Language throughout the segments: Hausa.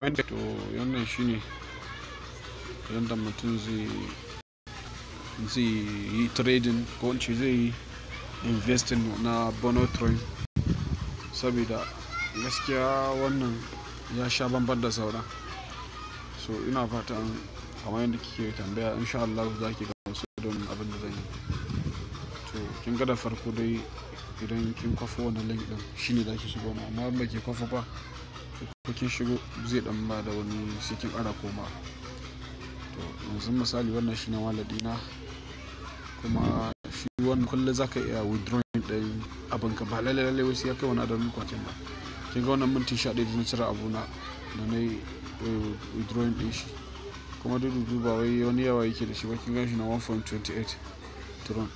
To wannan shine yanda mutum zai yi trading ko in ce zai yi investing na Bonotron, saboda gaskiya wannan ya sha banban da sauran. So ina fatan kamar yadda kike tambaya, insha Allah za ki gamsu da wannan abin da zan yi. To kin ga da farko dai, idan kin kwafo wannan link din, shine za ki shigo wannan, amma in baki kwafo ba ko kin shigo, zai dan ba da wani, sai kin ƙara koma. To yanzu misali wannan shine wallet ɗina, kuma shi wannan kullum za ka iya withdrawing ɗin abinka, ba lalle lalle wai sai ya kai wani adadin kwanakin ba. Kin ga wannan minti 11 da na cire abuna da na yi withdrawing ɗin shi, kuma duk ba wai wani yawa yake da shi ba. Kin gan shi na 1.28 tron.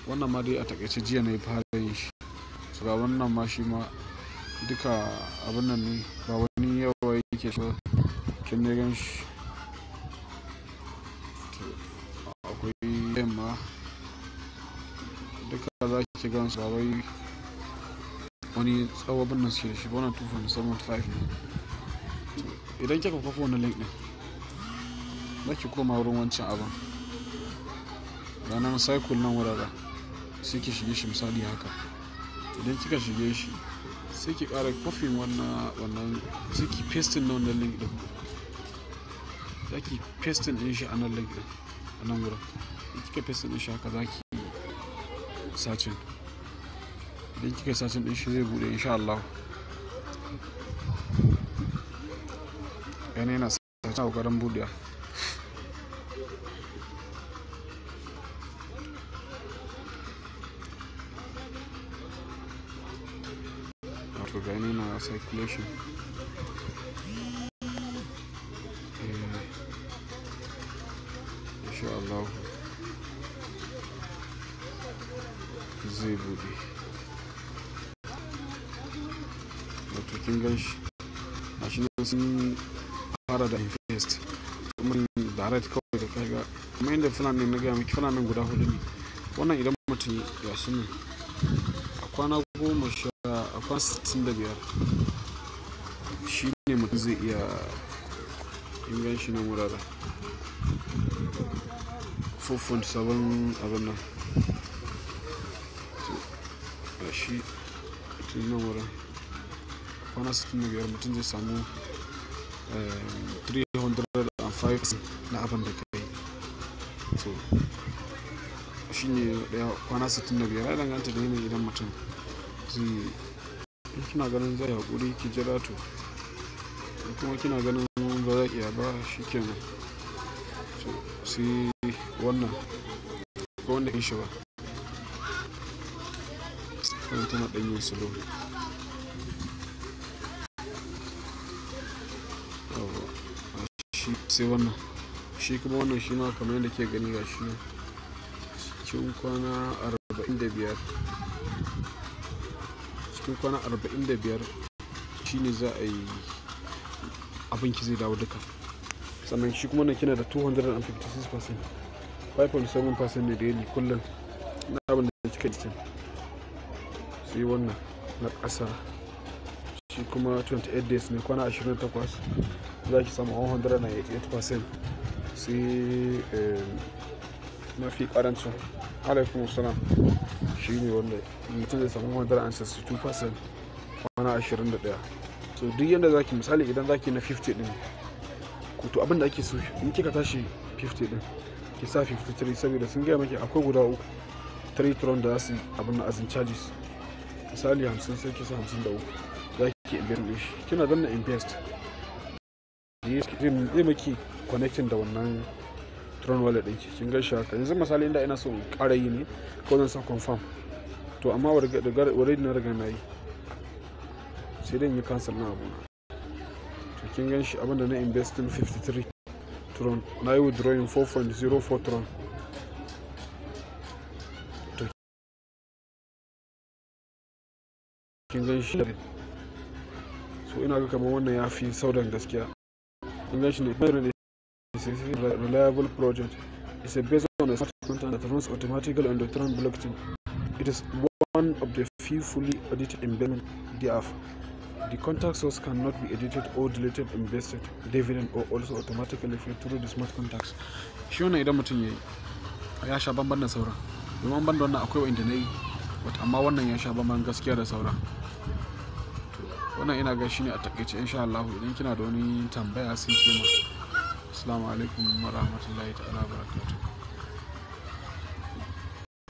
Wannan ma dai a takaice jiya na yi fara yin shi. So ga wannan ma, shi ma duka abun nan ne, ba wani yawa yake shi ba. Kin dai gan shi. To akwai yamma, duka za ki gan su, ba wai wani tsawo abin nan suke da shi ba. Wannan 2.75 ne. To idan kika kwafi wannan link ɗin, za ki koma wurin wancan abun ranar cycle nan wuraren, sai ki shige shi. Misali haka, idan kika shige shi, sai ki ƙara kwafin wannan, sai ki pasting na wannan link ɗin. Za ki pasting ɗin shi a nan, link ɗin a nan wurin. In kika pasting ɗin shi haka, za ki searching. Idan kika searching ɗin shi, zai buɗe insha Allah. Yana searching, a ƙoƙarin buɗewa. To ga yana circulation. Eh, insha Allah zai buɗe. Wato kin gan shi, gashi nan sun fara da invest kuma direct kawai da kaga kuma inda plan ɗin na gaya miki, plan ɗin guda huɗu ne. Wannan idan mutum ga shi nan a kwana 10, a kwana 65 shi ne mutum zai iya. Kin gan shi nan wuraren 4.7 abin nan. To ga shi mutum nan wurin kwana 65 mutum zai samu 305 na abin da ka yi. To shi ne ɗaya, kwana 65. Ya danganta da yanayin idan mutum zai, in kina ganin zai haƙuri ki jira, to in kuma kina ganin ba za ki iya ba, shi kenan. To sai wannan ko wanda shi ba wannan tana ɗan yin slow. Yawwa, shi sai wannan. Shi kuma wannan, shi ma kamar yadda ke gani, ga shi nan cikin kwana 45, cikin kwana 45 shine za a yi abinki zai dawo duka. Sannan shi kuma nan kina da 256%, 5.7% ne daily kullum na abin da kika yi. Sai wannan na ƙasa, shi kuma 28 days ne, kwana 28, za ki samu 188%. Sai mafi ƙarancin, alaikum salam, shi ne wanda mutum zai samu 162% kwana 21. So duk yanda zaki, misali idan zaki na 50 din ko, to abin da ake so, in kika tashi 50 din, ki sa 53, saboda sun gaya maki akwai guda uku, 3 tron da za su abin na azin charges. Misali 50, sai ki sa 53. Za ki invest din shi, kina danna invest, zai maki connecting da wannan Tron wallet ɗinki. Kin ga shi haka. Yanzu misali inda ina so in ƙara yi ne ko zan sa confirm, to amma already na riga na yi, sai dai in yi cancel na abuna. To kin gan shi, abinda na invest in 53 tron, na yi withdrawing 4.04 tron. To kin gan shi. So ina ga kamar wannan ya fi sauran gaskiya. Kin gan shi ne, is a reliable project. It's a based on a smart contract that runs automatically on the Tron blockchain. It is one of the few fully audited investment DApp. The contact source cannot be edited or deleted, invested dividend or also automatically paid through the smart contracts. Shi wannan idan mutum ya yi ya sha bamban da sauran, domin ban da wannan akwai wa'inda na yi, but amma wannan ya sha bamban gaskiya da sauran. To wannan ina ga shine a takaice insha Allah. Idan kina da wani tambaya sai ki ma. Assalamu alaikum wa rahmatullahi ta'ala barakatuh.